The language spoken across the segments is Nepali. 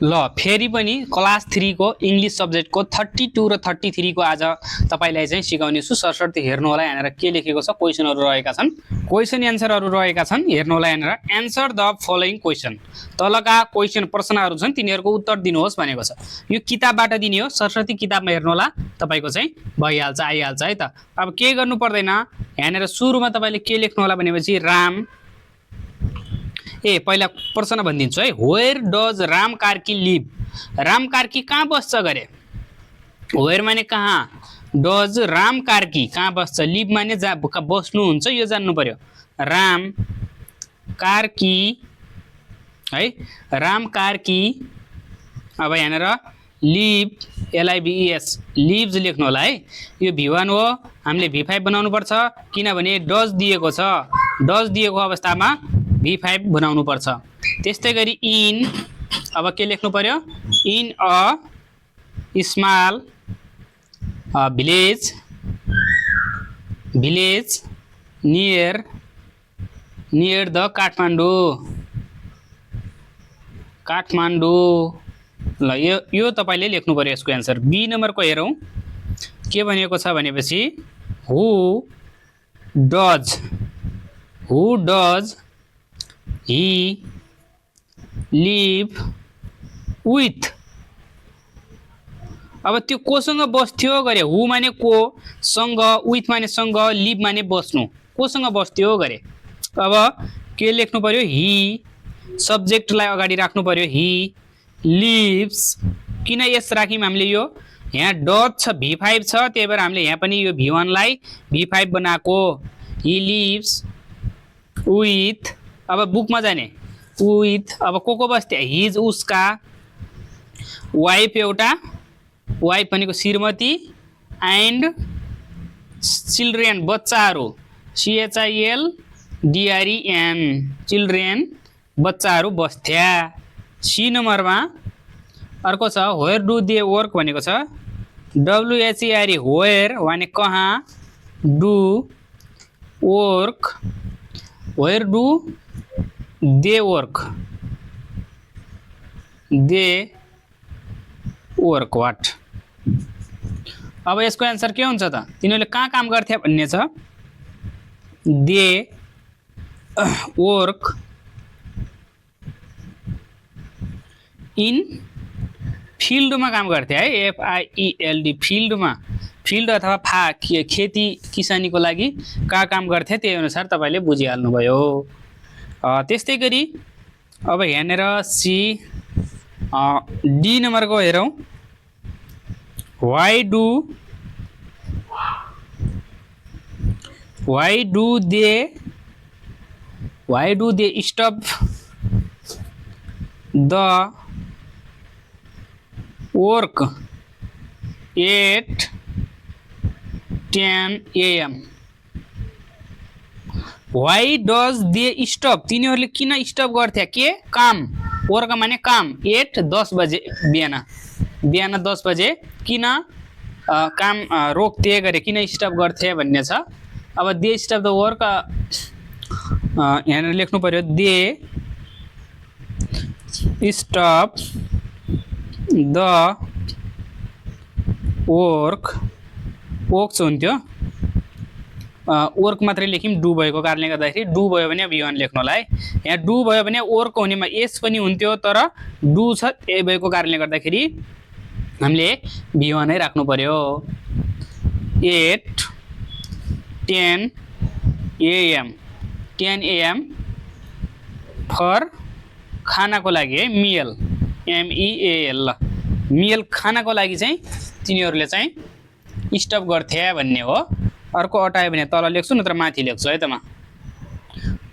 ल फेरि पनि क्लास 3 को इंग्लिश सब्जेक्टको 32 र 33 को आज तपाईलाई चाहिँ सिकाउने छु। सरसर्ती हेर्नु होला यहाँनिर के लेखेको छ, क्वेशनहरु रहेका छन्, क्वेशन एन्सरहरु रहेका छन्। हेर्नु होला यहाँनिर एन्सर द फलोइङ क्वेशन, तलका क्वेशन प्रश्नहरु छन् तिनीहरुको उत्तर दिनुहोस् भनेको छ। यो किताबबाट दिने हो, सरस्वती किताबमा हेर्नु होला तपाईको चाहिँ भइहाल्छ, आइहाल्छ है त। अब के गर्नु पर्दैन, यहाँनिर सुरुमा तपाईले के लेख्नु होला भनेपछि राम पहिला प्रश्न भनिदिन्छु है। Where does Ram Karki live, Ram Karki कहाँ बस्छ गरे। वेयर माने कहाँ, डज राम कार्की कहाँ बस्छ, लिभ माने जहाँ बस्नुहुन्छ यो जान्नु पर्यो। राम कार्की है, राम कार्की। अब यहाँनिर लिभ LIVES लिभ्स लेख्नु होला है। यो V1 हो, हामीले V5 बनाउनु पर्छ किनभने डज दिएको छ, डज दिएको अवस्थामा V5 बनाउनु पर्छ। त्यस्तै गरी इन, अब के लेख्नु पर्यो, in a small village, village near, near the Kathmandu, Kathmandu. ल यो तपाईले लेख्नु पर्यो यसको एन्सर। बी नम्बरको हेरौँ के भनेको छ भनेपछि who does, who does he live with. अब त्यो कोसँग बस्थ्यो गरे, हु माने को सँग, विथ माने सँग, लिभ माने बस्नु, कोसँग बस्थ्यो गरे। अब के लेख्नु पर्यो, ही, सब्जेक्टलाई अगाडि राख्नु पर्यो, ही लिभ्स। किन यस राख्यौं हामीले, यो यहाँ डज छ, V5 छ, त्यही भएर हामीले यहाँ पनि यो V1 लाई V5 बनाएको। ही लिभ्स विथ, अब बुकमा जाने विथ, अब को बस्थे, हिज उसका, वाइफ एउटा, वाइफ भनेको श्रीमती, एन्ड चिल्ड्रेन बच्चाहरू, CHILDREN चिल्ड्रेन बच्चाहरू बस्थ्या। सी नम्बरमा अर्को छ वेयर डु दे वर्क भनेको छ, WHERE वेयर भने कहाँ, do work, where do they work, they work what. अब यसको एन्सर के हुन्छ त, तिनीहरूले कहाँ काम गर्थे भन्ने छ, दे वर्क इन फिल्डमा काम गर्थे है, FIELD फिल्डमा, फिल्ड अथवा खेती किसानीको लागि कहाँ काम गर्थे त्यही अनुसार तपाईले बुझिहाल्नुभयो। त्यस्तै गरी अब यहाँनिर सी डी नम्बरको हेरौँ, why do they stop the work at 10 AM। Why does they stop, तिनीहरूले किन स्टप गर्थे, के काम, वर्क माने काम, 10 बजे बिहान, बिहान 10 बजे किन काम रोक्थे गरे, किन स्टप गर्थे भन्ने छ। अब दे स्टप द वर्क, यहाँ लेख्नु पर्यो, they stop the work, works हुन्थ्यो, वर्क मात्रै लेख्यौँ डु भएको कारणले गर्दाखेरि, डु भयो भने V1 लेख्नु होला है। यहाँ डु भयो भने वर्क हुनेमा एस पनि हुन्थ्यो, तर डु छ त्यही भएको कारणले गर्दाखेरि हामीले V1 नै राख्नु पर्यो। 8 10 AM, 10 AM फर खानाको लागि है, मिल, MEAL, मिल खानाको लागि चाहिँ तिनीहरूले चाहिँ स्टप गर्थे भन्ने हो। अर्को अटायो भने तल लेख्छु नत्र माथि लेख्छु है त म।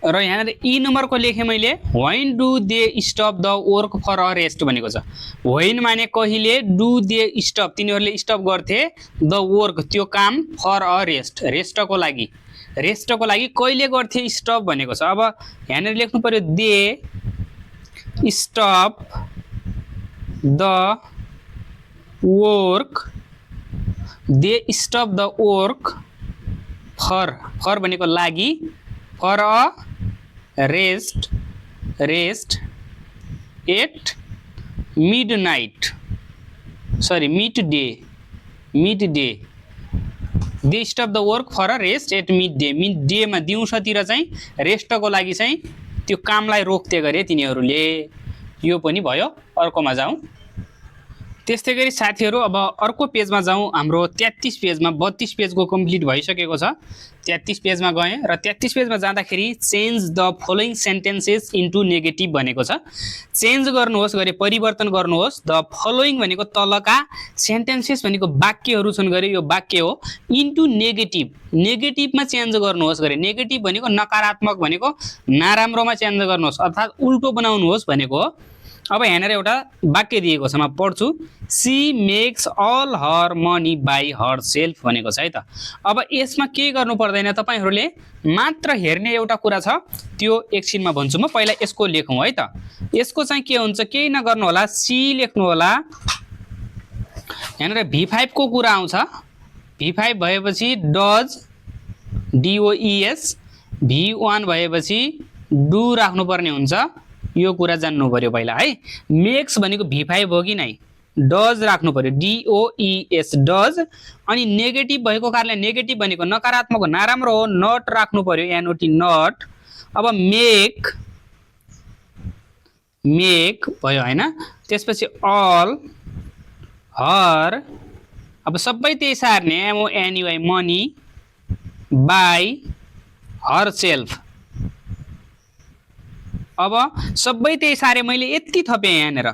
र यहाँनिर ई नम्बरको लेखेँ मैले, when do they stop the work for a rest भनेको छ। व्हेन माने कहिले, डु दे स्टप तिनीहरूले स्टप गर्थे, द वर्क त्यो काम, फर अ रेस्ट रेस्टको लागि, रेस्टको लागि कहिले गर्थे स्टप भनेको छ। अब यहाँनिर लेख्नु पर्यो, they stop the work, they stop the work for, for भनेको लागि, for a rest, rest at midnight, sorry, midday they stop the work for a rest at midday मा दिउँसोतिर चाहिँ रेस्टको लागि चाहिँ त्यो कामलाई रोक्थे गरे तिनीहरूले। यो पनि भयो। अर्कोमा जाउँ। त्यस्तै गरी साथीहरू अब अर्को पेजमा जाउँ। हाम्रो 33 पेजमा 32 पेजको कम्प्लिट भइसकेको छ। 33 पेजमा गएँ र 33 पेजमा जाँदाखेरि change the following sentences into negative भनेको छ। चेन्ज गर्नुहोस् गरे परिवर्तन गर्नुहोस्। द फलोइङ भनेको तलका, सेन्टेन्सेस भनेको वाक्यहरू छन् गरे यो वाक्य हो। इन्टु नेगेटिभ, नेगेटिभमा चेन्ज गर्नुहोस् गरे। नेगेटिभ भनेको नकारात्मक भनेको नराम्रोमा चेन्ज गर्नुहोस् अर्थात् उल्टो बनाउनुहोस् भनेको हो। अब यहाँनिर एउटा वाक्य दिएको छ, म पढ्छु। She makes all her money by herself भनेको छ है त। अब यसमा के गर्नु पर्दैन, तपाईहरूले मात्र हेर्ने एउटा कुरा छ, त्यो एकछिनमा भन्छु। म पहिला यसको लेखौँ है त। यसको चाहिँ के हुन्छ, केही नगर्नु होला, सी लेख्नु होला। यहाँनिर V5 को कुरा आउँछ। V5 भएपछि डज, DOES, V1 भएपछि डु राख्नुपर्ने हुन्छ। यो कुरा जान्नु पर्यो पहिला है। मेक्स भनेको V5 हो कि नै, डज राख्नु पर्यो, DOES डज। अनि नेगेटिभ भएको कारणले नेगेटिभ भनेको नकारात्मक हो, नराम्रो हो, नट राख्नु पर्यो, NOT नट। अब मेक भयो हैन। त्यसपछि अल हर, अब सबै त्यही सार्ने, MONEY money by her self. अब सबै त्यही सारे, मैले यति थपेँ यहाँनिर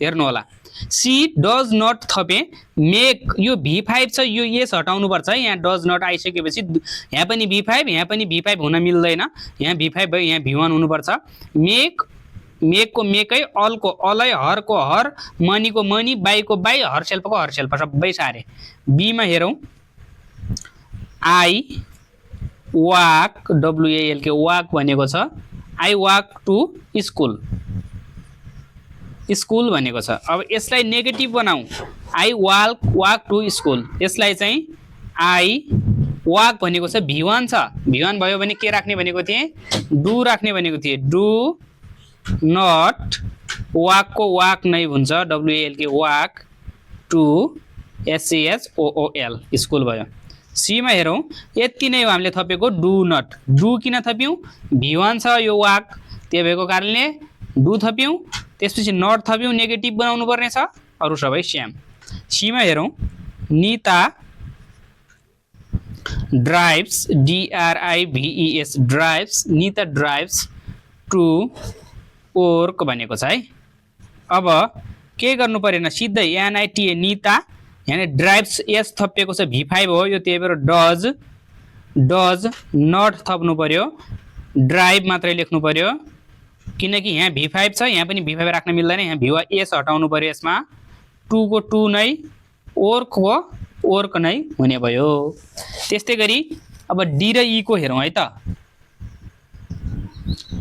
हेर्नु होला। सी डज नट थपेँ। मेक यो V5 छ, यो यस हटाउनु पर्छ है। यहाँ डज नट आइसकेपछि यहाँ पनि V5, यहाँ पनि V5 हुन मिल्दैन। यहाँ V5 भयो, यहाँ V1 हुनुपर्छ। मेकको मेकै, अलको अलै, हरको हर, मनीको मनी, बाईको बाई, हर सेल्फको हर सेल्फ, सबै सारे। बीमा हेरौँ। आई वाक, WALK वाक भनेको छ। I walk to school, school भनेको छ। अब यसलाई नेगेटिभ बनाऊ। आई वाक टु स्कुल, यसलाई चाहिँ आई वाक भनेको छ V1 छ। V1 भयो भने के राख्ने भनेको थिएँ, डु राख्ने भनेको थिएँ। डु नट, वाकको वाक नै हुन्छ, WALK walk to SCHOOL school भयो। सीमा हेरौँ। यति नै हो हामीले थपेको, डु नट। डु किन थप्यौँ, V1 छ यो वाक, त्यही भएको कारणले डु थप्यौँ। त्यसपछि नट थप्यौँ, नेगेटिभ बनाउनु पर्ने छ, अरू सबै सेम। सीमा हेरौँ। Nita drives, DRIVES drives, Nita drives to work भनेको छ है। अब के गर्नु परेन, सिधै NITA निता, यहाँ ड्राइभ्स एस थपिएको छ, V5 हो यो, त्यही भएर डज नट थप्नु पर्यो, ड्राइभ मात्रै लेख्नु पर्यो। किनकि यहाँ V5 छ, यहाँ पनि V5 राख्न मिल्दैन, यहाँ VS हटाउनु पर्यो। यसमा टु को टु नै, वर्कको वर्क नै हुने भयो। त्यस्तै गरी अब डी र ई को हेरौँ है त।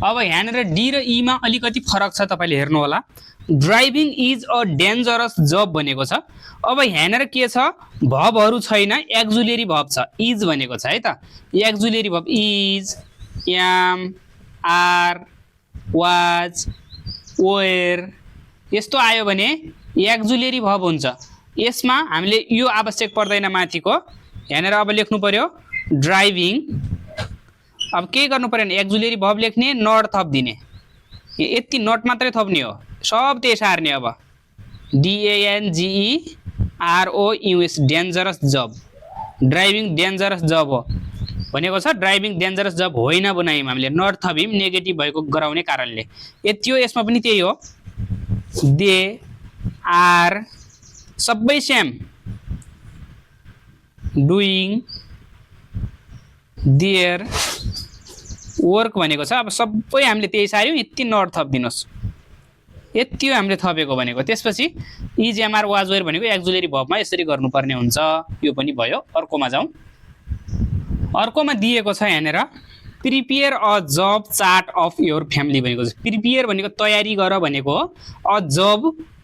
अब यहाँनिर डी र ई मा अलिकति फरक छ, तपाईले हेर्नु होला। ड्राइभिङ इज अ डेन्जरस जब भनेको छ। अब यहाँनिर के छ, भबहरू छैन, एक्जुलेरी भब छ, इज भनेको छ है त। Auxiliary verb is, am, are, was, were यस्तो आयो भने एक्जुलेरी भब हुन्छ। यसमा हामीले यो आवश्यक पर्दैन माथिको। यहाँनिर अब लेख्नु पर्यो ड्राइभिङ। अब के गर्नु पर्यो भने एक्जुलेरी भब लेख्ने, नट थपिदिने, यति नट मात्रै थप्ने हो, सब त्यही सार्ने। अब DANGEROUS डेन्जरस जब, ड्राइभिङ डेन्जरस जब हो भनेको छ। ड्राइभिङ डेन्जरस जब होइन बनायौँ हामीले, नट थप्यौँ नेगेटिभ भएको गराउने कारणले। यति हो। यसमा पनि त्यही हो, दे आर सबै सेम, डुइङ देयर वर्क भनेको छ। अब सबै हामीले त्यही सार्यौँ, यति नट थपिदिनुहोस्, यति हो हामीले थपेको भनेको। त्यसपछि इज, एमआर, वाज, वेयर भनेको एक्जुलेरी भबमा यसरी गर्नुपर्ने हुन्छ। यो पनि भयो। अर्कोमा जाउँ। अर्कोमा दिएको छ यहाँनिर prepare a job chart of your family भनेको छ। प्रिपेयर भनेको तयारी गर भनेको हो, अ जब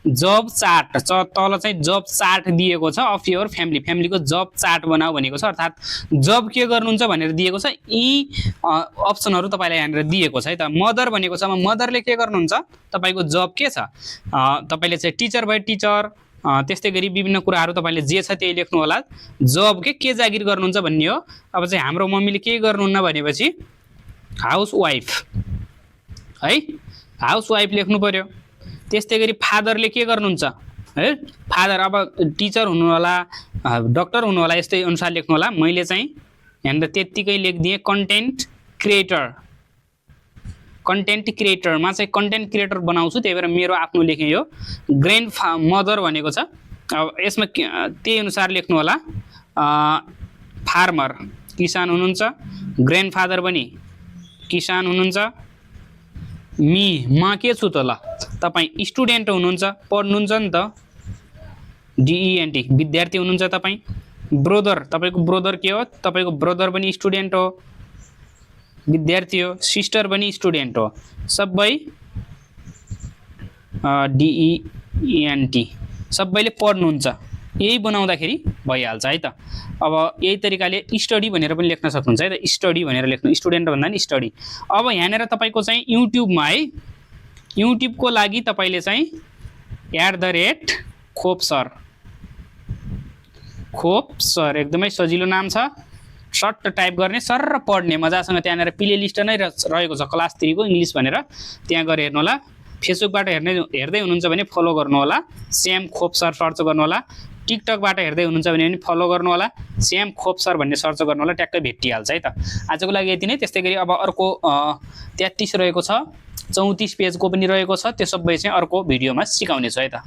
जब चार्ट तल चाहिँ जब चार्ट दिएको छ अफ योर फ्यामिली, फ्यामिलीको जब चार्ट बनाऊ भनेको छ, अर्थात् जब के गर्नुहुन्छ भनेर दिएको छ। यी अप्सनहरू तपाईँलाई यहाँनिर दिएको छ है त। मदर भनेको छ, मदरले के गर्नुहुन्छ, तपाईँको जब के छ, तपाईँले चाहिँ टिचर भए टिचर, त्यस्तै गरी विभिन्न कुराहरू तपाईँले जे छ त्यही लेख्नु होला। जब के जागिर गर्नुहुन्छ भन्ने हो। अब चाहिँ हाम्रो मम्मीले के गर्नुहुन्न भनेपछि हाउस वाइफ है, हाउस वाइफ लेख्नु पर्यो। त्यस्तै गरी फादरले के गर्नुहुन्छ है, फादर अब टिचर हुनु होला, डक्टर हुनु होला, यस्तै अनुसार लेख्नु होला। मैले चाहिँ यहाँनिर त्यत्तिकै लेखिदिएँ कन्टेन्ट क्रिएटर, कन्टेन्ट क्रिएटरमा चाहिँ कन्टेन्ट क्रिएटर बनाउँछु, त्यही भएर मेरो आफ्नो लेखेँ यो। ग्रान्ड मदर भनेको छ, अब यसमा त्यही अनुसार लेख्नु होला। फार्मर किसान हुनुहुन्छ, ग्रान्ड फादर पनि किसान हुनुहुन्छ। म के छु त, ल तपाईँ स्टुडेन्ट हुनुहुन्छ, पढ्नुहुन्छ नि त, डिइएनटी विद्यार्थी हुनुहुन्छ तपाईँ। ब्रदर, तपाईँको ब्रदर के हो, तपाईँको ब्रदर पनि स्टुडेन्ट हो, विद्यार्थी हो। सिस्टर पनि स्टुडेन्ट हो, सबै डिइएनटी सबैले पढ्नुहुन्छ। यही बनाउँदाखेरि भइहाल्छ है त। अब यही तरिकाले स्टडी भनेर पनि लेख्न सक्नुहुन्छ है त, स्टडी भनेर लेख्नु, स्टुडेन्ट भन्दा नि स्टडी। अब यहाँनिर तपाईँको चाहिँ युट्युबमा है, युट्युबको लागि तपाईँले चाहिँ @खोप सर, खोप सर एकदमै सजिलो नाम छ, सर्ट टाइप गर्ने, सर र पढ्ने मजासँग। त्यहाँनिर प्ले लिस्ट नै रहेको छ क्लास 3 को इङ्ग्लिस भनेर, त्यहाँ गएर हेर्नु होला। फेसबुकबाट हेर्दै हुनुहुन्छ भने फलो गर्नु होला, सेम खोप सर सर्च गर्नु होला। टिकटकबाट हेर्दै हुनुहुन्छ भने पनि फलो गर्नु होला, सेम खोप सर भन्ने सर्च गर्नु होला, ट्याक्कै भेटिहाल्छ है त। आजको लागि यति नै। त्यस्तै गरी अब अर्को 33 रहेको छ, 34 पेजको पनि रहेको छ, त्यो सबै चाहिँ अर्को भिडियोमा सिकाउने छु है त।